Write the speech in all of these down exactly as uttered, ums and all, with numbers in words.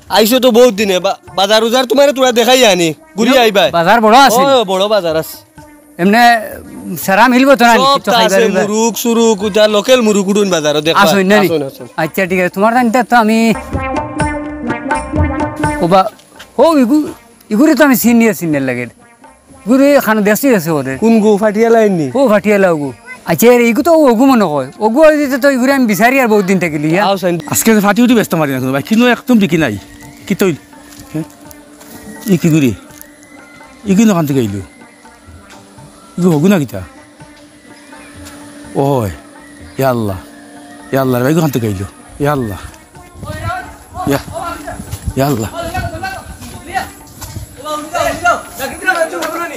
আইছো তো বউত দিনে, বা-, বাজার উজার তুমারে থুড়া দেখাই আনি, ঘুরি আইবায়। বাজার বড় আছিল। ও, বড় বাজার আছে। এমনে সারা মিলবো তো না, সব কিছু তা খাইবার আছে, পিবার? মুরুগ সুরুগ, যা local মুরুগ উঠুন বাজারো, দেখবা। আসুন, না নি? আসুন, আসুন। আচ্ছা, ঠিক আছে, তুমার জানতে তো আমি ওবা, ও, ইগু, ইগুরে তো আমি চিনি, চিনি লাগে। গুরে খান দেশি আছে ওদের। কোন গু? ফাটিয়া লাইন নি? ও ফাটিয়া লাও গু। আচ্ছা, এর ইগু তো ওগু মনে হয়। ওগু হয়ে যেতে তো ইগুরে আমি বিচারি আর বউত দিন থাকিলি, ইয়া। আও সাইন। আজকে তো ফাটি উঠি ব্যস্ত মারি না কোনো ভাই, কিন্তু একদম বিকি নাই। কি তৈল? হ্যাঁ? ই কি গুরে? ই কিন্তু ওখান থেকে আইলো। ইগু হগু না কিতা? ওই, ইয়া আল্লাহ। ইয়া আল্লাহ, রে ভাই, ওখান থেকে আইলো। ইয়া আল্লাহ। ইয়া, ইয়া আল্লাহ।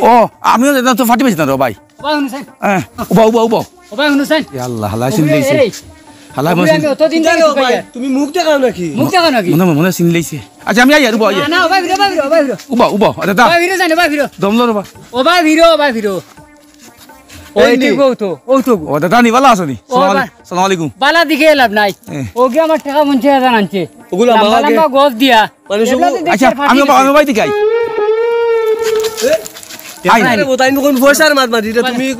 ও, আমিও যেতাম তো ফাটি পাইছি না রে ভাই। ওবা হুনুসাইন। হ্যাঁ, উবা, উবা, উবা। ওবা হুনুসাইন। ইয়া আল্লাহ, হালা চিন লইছে। হালা মনে চিন। অতদিন কিতা রে ভাই, তুমি মুখ দেখাও নাকি? মুখ দেখাও নাকি? মনে, মনে চিন লইছে। আচ্ছা, আমি আই আর উবা, আই। না, না, ওবা ফিরো, ওবা ফিরো, ওবা ফিরো। উবা, উবা, ও দাদা। ওবা ফিরো, জানো, ওবা ফিরো। দম লো রে বা। ওবা ফিরো, ওবা ফিরো। ও, এই এটি নি। গো তো, ও তো গো। ও দাদা, নি বালা আছো নি? ও সালাম বা- আলাইকুম। সালাম আলাইকুম। বালা দিকে লাভ নাই। এ। ও গিয়া আমার টেকা পঞ্চাশ হাজার আনছে। ওগুলা লম্বা মাওয়া লম্বা গে- গছ দিয়া। মানুষ এগুলা ওগু- তো দেখি আচ্ছা, আর ফাটি আমি গেছে। আমি বাইতে যাই। এ? আই। আরে, বোতাই কোন পয়সার মাত মাতি, এটা তুমি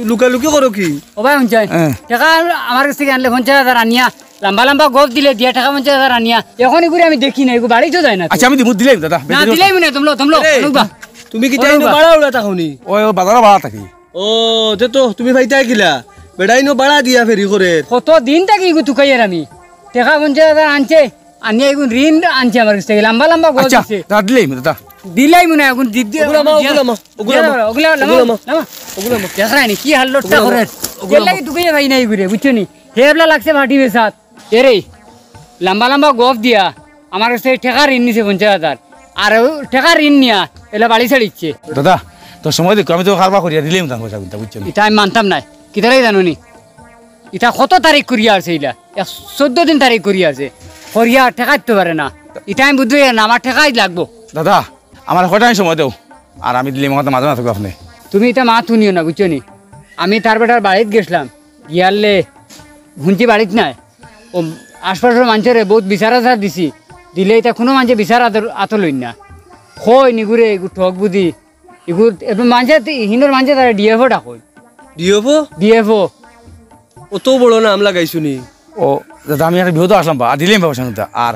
লুকালুকি করো কি? ও ভাই, হুনছাই? এ। টেকা আমার কাছ থেকে আনলে পঞ্চাশ হাজার আনিয়া, লম্বা লম্বা গছ দিলে দিয়া টেকা পঞ্চাশ হাজার আনিয়া, এখন এগুলো আমি দেখি না, এগুলো বাড়িতেও যায় না তো। আচ্ছা, আমি দিমু, দিলাই দাদা। না, দিলাই মনে হয়, তুমলো, তুমলো, এ, অনুবা। তুমি কি তাই অনুবা। বাড়া উড়া তখনই? ও, ও বাজারো বাড়া থাকি। ও, তে তো তুমি ভাইতা কিলা? বেটাইনো বাড়া দিয়া ফেরি করে। কত দিন থাকি ইগু তুকাইয়ার আমি। টেকা পঞ্চাশ হাজার আনছে, আনিয়া ইগুন ঋণ আনছে আমার কাছ থেকে। লম্বা লম্বা গছ আচ্ছা, দিছে। তা দিলেই মনে তা। দিলাই মনে হয়, এখন জিদ দিয়ে ওগুলা মা, দিয়া ওগুলা মা, ওগুলা দিয়া মা। দাও, ওগুলা লামা, ওগুলা মা। লামা। ওগুলা মা। দেখরায় নি, কি হাল্লতটা ওগুলা মা, করে। ওগুলা এর মা। লাগি তুকাইয়া ভাই নাই ঘুরে, বুঝছো নি? হেবলা লাগছে মাটি বেসাত। এরে, লম্বা লম্বা গপ দিয়া আমার কাছে টেকা ঋণ নিছে পঞ্চাশ হাজার। আর ও টেকা ঋণ নিয়া এলা বাড়ি ছাড়িচ্ছে। দাদা, তোর সময় দেখো, আমি তো কারবার করিয়া দিলাম তার পয়সা কিন্তু, বুঝছো নি? ইটা আমি মানতাম নায়। কিতারাই জানো নি? ইটা কত তারিখ করিয়া আছে ইলা? এক চৌদ্দ দিন তারিখ করিয়া আছে। করিয়া টেকা দিতে পারে না। ইটা আমি বুঝতে পারি না, আমার টেকাই লাগবো। দাদা, আমার কয়টা সময় দেও, আর আমি দিলাম, আমার মাঝে না থাকবো আপনি। তুমি ইটা মাত হুনিও না, বুঝছো নি? আমি তার বেটার বাড়িত গেছিলাম, গিয়ালে হুনছি বাড়িত নাই। ও আশপাশর মানষরে বউত বিচার আচার দিছি, দিলে ইতা কুনু মানষে বিচার আতর, আতো লইন না। কই নিগুরে, এগু ঠগ বুঝি, এগু এবে মানষে তি-, হিনর মানষে তারা ডিএফও ডাকইন। ডিএফও? ডিএফও। অত বড় নাম লাগাইছো নি? ও, দাদা, আমি একটা বিপদো আসলাম বা, আর দিলাম বা পয়সা নিতা, আর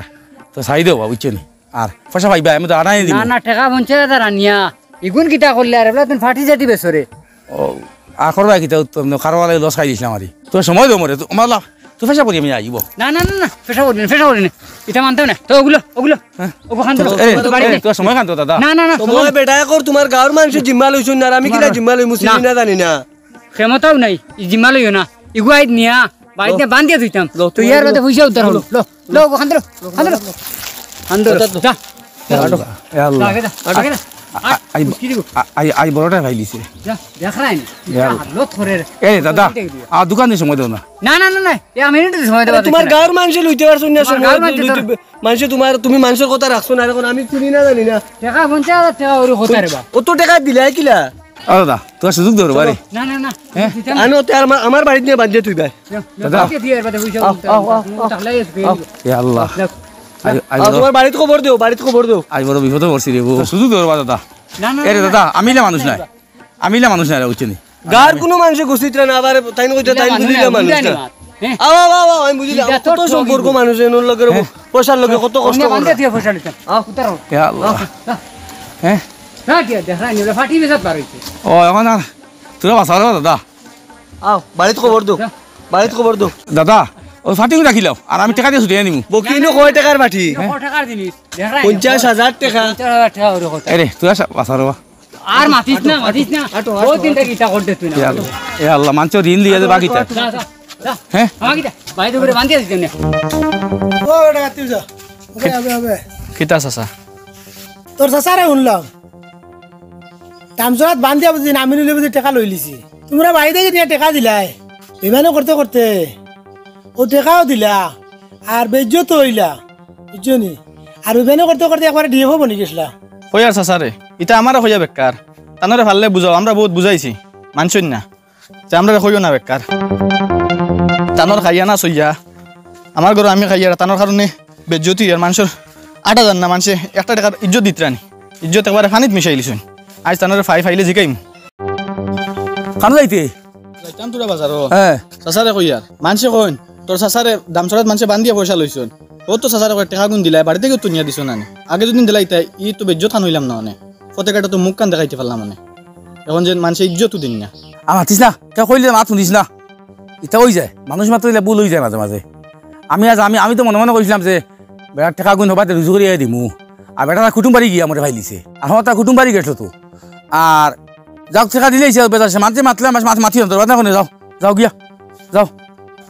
তো চাই দেও বা, বুঝছো নি? আর পয়সা পাইবা, আমি তো আনাই দিব। না, না, টেকা পঞ্চাশ হাজার আনিয়া, ইগুন কিতা করলে আর এবলা তুমি ফাটি যাইতে বেসরে। ও, আর করবা কিতা উত্তম, কারো আগে লস খাই দিছিলাম আরি। তো সময় দেও মরে, তো, মালা, তো পয়সা পড়ি আমি আইব। না, না, না, না, পয়সা পড়ি না, পয়সা পড়ি না। ইটা মানতাম না। তো ওগুলো, ওগুলো, হ্যাঁ? ওগুলো খান তো, তো, এ, তো বাড়ি এ, নেই। তো সময় খান তো দাদা। না, না, না, সময় সময় বেটায় কর, তোমার গাঁওর মানষে জিম্মা লইছইন না, আর আমি কিলা তোমার জিম্মা লইমু, চিনি না। না জানি না। ক্ষমতাও নাই, ই জিম্মা লইও না। ইগু আইত নিয়া, বাড়িতে লো। বান্ধিয়া থইতাম। লো, তো ইয়ার লো। বাদে পয়সা উদ্ধার হলো। লো। লো, ওখান ধরো, ওখান ধরো। ওখান ধরো, যা। যা, আটো। এ আল্লাহ। যা, আগে যা, আগে যা। আ-, আ-, আই, মুশকিল দিব। আ-, আই, আই বড়টা ভাই লিছে। যা, দেখ রায় নি। এ আল্লাহ। হালত করে রে। এ দাদা, আর দোকানে সময় দেও না। না, না, না, না, এ আমি একটু সময় দেবো, আরে, তোমার দেখি না। গাঁওর মানষে লইতে পারছো না, তোমার সময় গাঁওর মানষে তো লইতে বে-, মানষে তোমার, তুমি মানষর কথা রাখছো না, এখন আমি চিনি না জানি না। টেকা পঞ্চাশ হাজার টেকা ওরে কথা রে বা। অত টেকা দিলাই কিলা? আ দাদা, তোর সুযোগ ধরো বারে। না, না, না। হ্যাঁ? দিতাম না। আনো, তে আমার, আমার বাড়িত নিয়া বান্ধিয়া থইবায়। না, না, দাদা। বান্ধিয়া থইয়ার বাদে পয়সা আও, উঠা, আও, আও, উঠা, আও। উঠা, উঠা, আও। ইয়া আল্লাহ। যাক, যাক। আই, আই, আও, বড়। তোমার বাড়িত খবর দেও, বাড়িত খবর দেও। আই বড় বিপদো পড়ছি রে, ও। তোর সুযোগ ধরো বা দাদা। না, না, এ রে না, দাদা, না। আমি ইলা মানুষ না। আমি ইলা মানুষ না রে, বুঝছো নি? গাঁওর কুনু মানষে গছিত্রা না, আবার তাই না কইতে, ইলা তাই মানুষ বুঝিলা না, মানুষ বুঝিলা না। না। হ্যাঁ? আও, আও, আও, আও, আমি বুঝিলাম। ইটা তো কত ঠগি সম্পর্ক গো। মানুষ এর লগে রে, হ্যাঁ। পয়সার লগে কত কষ্ট অন্য করে। বান্ধে দিয়ে পয়সা নিতাম। আও। উতারো। ইয়া আল্লাহ। আও, আও। হ্যাঁ? না, দিয়া, দেখা নাই, ওটা ফাটি বেজাত বার হইছে। ও, এখন আর তোরা বাঁচাও রে দাদা। আও, বাড়িত খবর দেও। যা। বাড়িত খবর দেও। দাদা, ওই ফাটি রাখিলাও, আর আমি টেকা দিয়া ছুটি আনিমু। বকিনো কয় টেকার ফাটি? ইনো কয় টেকার জিনিস? দেখা নাই। পঞ্চাশ হাজার টেকা। পঞ্চাশ হাজার টেকা ওরে কথা। এ রে, তুই আসা, বাঁচা রে বা। আর মাতিস না, মাতিস না। আটো, আটো, বহুত দিন আটো। থাকি ইটা করতে তুই না। এ আল্লাহ, এ আল্লাহ, মানষর ঋণ লইয়া যে বাকিটা। যা, যা, যা। হ্যাঁ? আমাকে দে, বাইরে করে বান্ধিয়া দিস কেনে? ও, বেটা, তুই যা। ওবে, ওবে, ওবে। কিতা চাচা? তোর চাচারে হুনলাম। তামসরাত বান্ধিয়া বুঝি, নামিনুলে বুঝি টেকা লইলিছি। তোমরা বাড়ি থাকি নিয়া টেকা দিলায়। বেইমানি করতে করতে ও টেকাও দিলা, আর বেইজ্জত অইলা, বুঝছো নি? আর উবেনে করতে করতে একবারে ডিএফও বনি গেছলা। কইয়ার চাচারে, ইতা আমারে কইয়া বেকার। তানরে পারলে বুঝাও, আমরা বউত বুঝাইছি, মানছইন না। তে আমরারে কইও না বেকার। তানর খাইয়া না সইয়া, আমার ঘরো আমি খাইয়ার, তানর কারণে বেইজ্জতি অইয়ার, মানষর আটা যার না, মানষে একটা টেকার ইজ্জত দিতরা নি, ইজ্জত একবারে পানিত মিশাইলিছইন। আইজ তানরে পাই, পাইলে জিকাইমু। কানো যাইতে? যাইতাম তোরা বাজারো। হ্যাঁ। চাচারে কইয়ার। মানষে কইন, তোর চাচারে দামছড়াত মানষে বান্ধিয়া পয়সা লইছইন। ও তো চাচারে কয়, "টেকাগুন দিলায়, বাড়ি থাকি তুনিয়া দিছো না নি? আগে যুদি দিলাইতায়, ই তো বেইজ্জত খান অইলাম না অনে। পথে ঘাটো তো মুখ কান দেখাইতে পারলাম অনে। অখন যে মানষে ইজ্জতও দিন না।" আর মাতিস না, কেউ কইলে মাত হুনিস না। ইতা অইযায়, মানুষ মাত্র ইলা ভুল অইযায় মাঝে মাঝে। আমি আজ, আমি, আমি তো মনে মনে কইছিলাম যে বেটার টেকাগুন হবাতে রুজু করিয়া দিমু, আর বেটা তার কুটুম বাড়ি গিয়া আমারে পাইলিছে, আর আমার তার কুটুম বাড়ি গেছলো তো। আর যাউক, টেকা দিলাইছে, বেজার সে মানষে মাতলে আমার মাত মাতি অন্তর বাদ না। যাও, যাও গিয়া, যাও।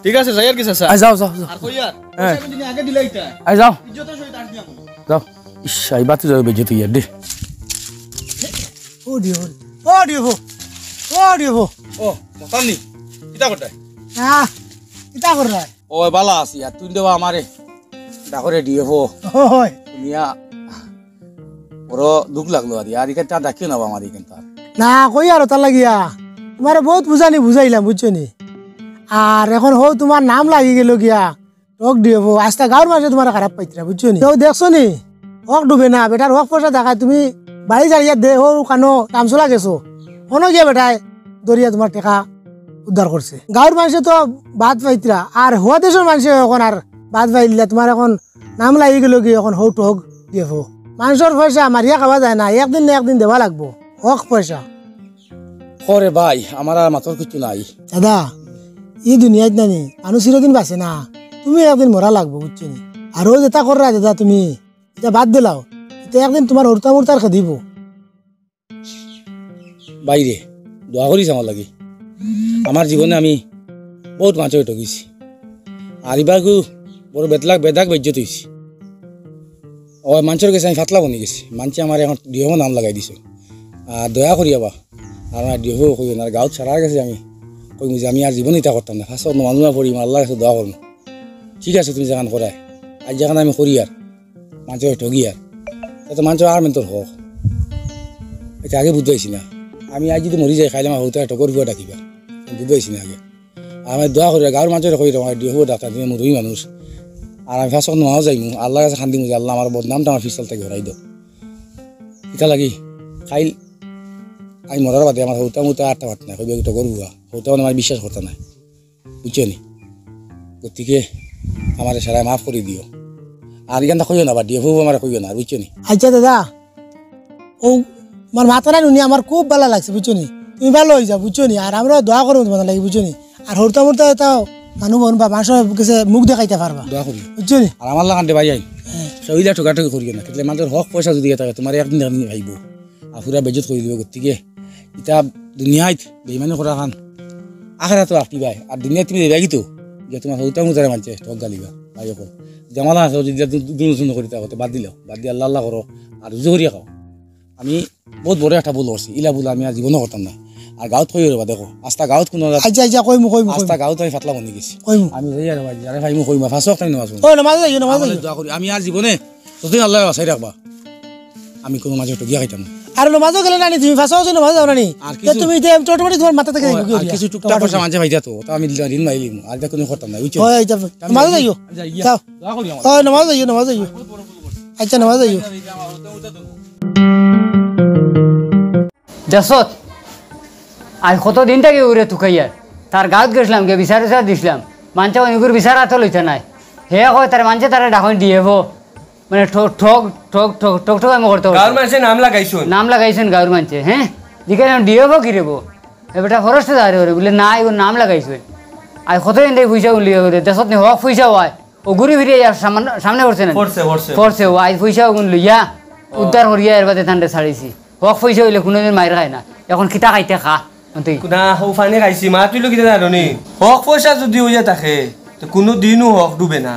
ঠিক আছে, যাইয়ার কি চাচা? আই যাও, যাও, যাও। আর কইয়ার, হ্যাঁ। পয়সা দিন আগে দিলাইতায়। আই যাও। ইজ্জতর সহিত আসবি এখন। যাও। ইস, আই বাতি যাও, বেইজ্জতি অইয়ার দে। ও ডিও, ও ডিও, ও ডিও। ও, মতানি, কিতা করতায়? না, কিতা কররায়? ও, বালা আছি, আর তুই দেবা আমারে ডাকরে ডিএফও। ওই। শুনিয়া বড় দুখ লাগলো আর, আর ইখানতা ডাকিও না বা আমার ইখানতা। না, কইয়ার অতা লাগিয়া। তুমারে বউত বুঝানি বুঝাইলাম, বুঝছো নি? আর এখন হউ তুমার নাম লাগি গেলো গিয়া, টগ ডিএফও, আস্তা গাউর মানষে তুমারে খারাপ পাইতরা, বুঝছো নি? তো দেখছো নি? হক ডুবে না, বেটার হক পয়সা দেখায় তুমি বাড়ি ছাড়িয়া দে, হউ কানো দামছড়া গেছো। অনো গিয়া বেটায় ধরিয়া তুমার টেকা উদ্ধার করছে। গাউর মানষে তো বাদ পাইতরা, আর হউ দেশর মানষে এখন আর বাদ পাইলা, তুমার এখন নাম লাগি গেলো গি, এখন হউ টগ ডিএফও। মানষর পয়সা মারিয়া খাওয়া যায় না, একদিন না একদিন দেওয়া লাগবো, হক পয়সা। ওরে ভাই, আমার আর মাতর কিচ্ছু নাই। দাদা, ই দুনিয়াত নানি মানুষ চিরদিন বাঁচে না, তুমি একদিন মরা লাগবো, বুঝছো নি? আর অউ যেতা কররায় দাদা তুমি, ইতা বাদ দিলাও, ইতা একদিন তুমার হুরুতা মুরুতার খেদিবো। ভাইরে, দোয়া করিস আমার লাগি। আমার জীবনে আমি বউত মানষরে ঠগিছি। আর ইবারকু বড় বেদলাক বেদাক বেইজ্জত অইছি। অউ মানষর গেছে আমি ফাতলা বনি গেছি। মানষে আমারে এখন ডিএফও নাম লাগাই দিছে। আর দয়া করিয়া বা, আর আমার ডিএফও কইও না, আর গাউত সারার গেছে আমি কইমু যে আমি আর জীবনে ইতা করতাম না। পাঁচ ওয়াক্ত নমাজ পড়িমু, আল্লার গেছে দোয়া করমু। ঠিক আছে, তুমি যেখান করায়, আইজ যেখান আমি করিয়ার, মানষরে ঠগিয়ার, তে তো মানষর আর মেন্তর হক। ইতা আগে বুঝবাইছি না। আমি আইজ যুদি মরি যাই, কাইল আমার হুরুতারে টগর ফুয়া ডাকিবা, আমি বুঝবাইছি না আগে। আর আমি দোয়া করি, গাউর মানষরে কই, আমার ডিএফও ডাক্তার, তুমি মুরব্বি মানুষ, আর আমি পাঁচ ওয়াক্ত নমাজো যাইমু, আল্লার গেছে কান্দিমু যে আল্লা, আমার বদনামটা আমার পিছল থাকি হরাই দেও। ইতা লাগি কাইল আমি মরার বাদে আমার হুরুতা মুরুতা আটটা মাত না, কইবা টগর ফুয়া, হুরুতা মানে আমার বিশ্বাস করতা নায়। বুঝছো নি? গতিকে আমারে সারায় মাফ করি দিও। আর ইখানতা কইও না, বা ডিএফও আমারে কইও না, বুঝছো নি? আইচ্ছা দাদা, অউ আমার মাতখান হুনি আমার খুব ভালা লাগছে, বুঝছো নি? তুমি ভালা অইযাও, বুঝছো নি? আর আমরাও দোয়া করমু তুমার লাগি, বুঝছো নি? আর হুরুতা মুরুতা তাও মানুষ বনবা, মানষর গেছে মুখ দেখাইতা পারবা। দোয়া করি। বুঝছো নি? আর আমার লাখান দে ভাই আই। হ্যাঁ। সইলা ঠগাঠগি করিও না। কিতলে মানষর হক পয়সা যুদি থাকে, তুমারে একদিন না একদিন খাইবো। আর পুরা বেইজ্জত করি দিবো। গতিকে ইতা দুনিয়াত বেইমানি করাখান আখেরাতো আটকিবায়, আর দুনিয়াত তুমি যাইবায় কিতা? যে তুমার হুরুতা মুরুতারে মানষে ঠগ গালিবা, ভাই অকল। জামালা আছে, যুদি দু-, দু-, দুনু সুনু করি থাকো, তে বাদ দিলাও, বাদ দি আল্লা আল্লা করো, আর রুজি করিয়া খাও। আমি বউত বড় একটা ভুল করছি, ইলা ভুল আমি আর জীবনো করতাম না। আর গাউত কইও রে বা, দেখো, আস্তা গাউত কুনু আইচ্ছা, আইচ্ছা, কইমু, কইমু, আস্তা কইমু। গাউত আমি ফাতলা বনি গেছি। কইমু। আমি যাইয়ার বা, যারে পাইমু কইমু, পাঁচ ওয়াক্ত আমি নমাজ পড়মু। ও, নমাজো যাইও, নমাজো যাইও। দোয়া করি, আমি আর জীবনে যতদিন আল্লায় বাঁচাই রাখবা, আমি কুনু মানষর ঠগিয়া খাইতাম না। আরে নমাজো গেলে না নি তুমি, পাঁচ ওয়াক্ত নমাজো যাও না নি? আর তে কিছু তুমি ইতা automatic তুমার মাথা থাকি ও, যাইবো, আর কিছু টুকটাক পয়সা মানষে পাইতা তো, তা আমি ঋণ মারি লিমু, আর ইতা কুনু করতাম না, বুঝছো? অয়, আইচ্ছা, আমি নমাজো যাই, যাইও। আমি যাই, যাও। দোয়া করি আমার। অয়, নমাজো যাইও, নমাজো যাইও। আইচ্ছা, নমাজো যাইও। দেখছত, আইজ কতদিন থাকি অগুরে তুকাইয়ার। তার গাউত গেছলাম গি, বিচার উচার দিছলাম। মানষে অগুর বিচার আতো লইতা নায়। হে কয় তারে মানষে তারে ডাকইন ডিএফও। মানে ঠগ, ঠগ, ঠগ, ঠগ, ঠগ, ঠগ আমি করতে গাউর মানষে নাম লাগাইছইন। নাম লাগাইছইন গাউর মানষে, হ্যাঁ? জিকাইলাম ডিএফও কিরে বা? এ বেটা ফরেস্টো যারে ওরে, বুলে না, ইগুর নাম লাগাইছইন। আইজ কতদিন থাকি পয়সাগুন লইয়া ঘুরে, দেখছত নি হক পয়সা অয়। অউ ঘুরি ফিরি আইয়া সামনে, সামনে পড়ছে না? পড়ছে, পড়ছে। পড়ছে, অউ আইজ পয়সা অগুন লইয়া, ও। উদ্ধার করিয়া এরবাদে তানরে ছাড়িছি। হক পয়সা অইলে কুনুদিন মাইর খায় না। এখন কিতা খাইতে খা, অন্তে। না, হউ পানি খাইছি, মা, তুই লো কিতা জানো নি? হক পয়সা যুদি অইয়া থাকে, তে কুনুদিনও হক ডুবে না।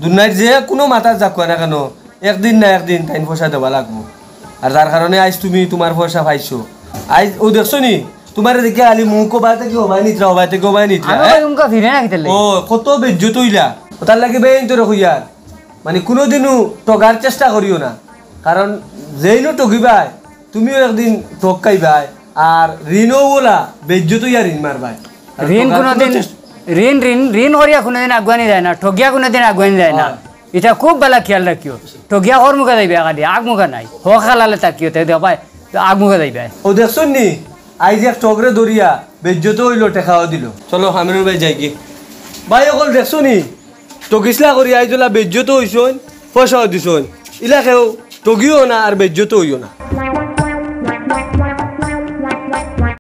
দুনিয়ার যে কুনু মাতাত যাউক্কা না কেনে, একদিন না একদিন তাইন পয়সা দেওয়া লাগবো। আর যার কারণে আইজ তুমি তুমার পয়সা পাইছো। আইজ অউ দেখছো নি? তুমারে দেখিয়া খালি মুখ অবায় থাকি অবায় নিতরা, অবায় থাকি অবায় নিতরা, আমি হ্যাঁ? ভাই উনকা ফিরে না কিতালে? ও, কত বেইজ্জত অইলা। অতার লাগি বেইন তোরে কইয়ার। মানে কুনুদিনও ঠগার চেষ্টা করিও না, কারণ যেইনও ঠগিবায়, তুমিও একদিন ঠগ খাইবায়, আর ঋণও অলা বেইজ্জত অইয়া ঋণ মারবায়। আর ঋণ ঠগার কুনুদিন, কুনু চেষ্টা ঋণ, ঋণ, ঋণ করিয়া কুনুদিন আগুয়ানি যায় না, ঠগিয়া কুনুদিন আগুয়ানি যায় না। হয়। ইটা খুব ভালা খিয়াল রাখিও। ঠগিয়া হর মুখা যাইবায় খালি, আগ মুখা নাই। হক হালালে থাকিও, তে দেখবায়, আগ মুখা যাইবায়। অউ দেখছইন নি, আইজ এক ঠগরে ধরিয়া বেইজ্জত অইলো, টেকাও দিলো। চলো, আমিনুর ভাই যাইগি। ভাই অকল দেখছো নি, ঠগিছলা করি আইজ অলা বেইজ্জত অইছইন, পয়সাও দিছইন। ইলা কেউ ঠগিও না আর বেইজ্জত অইও না।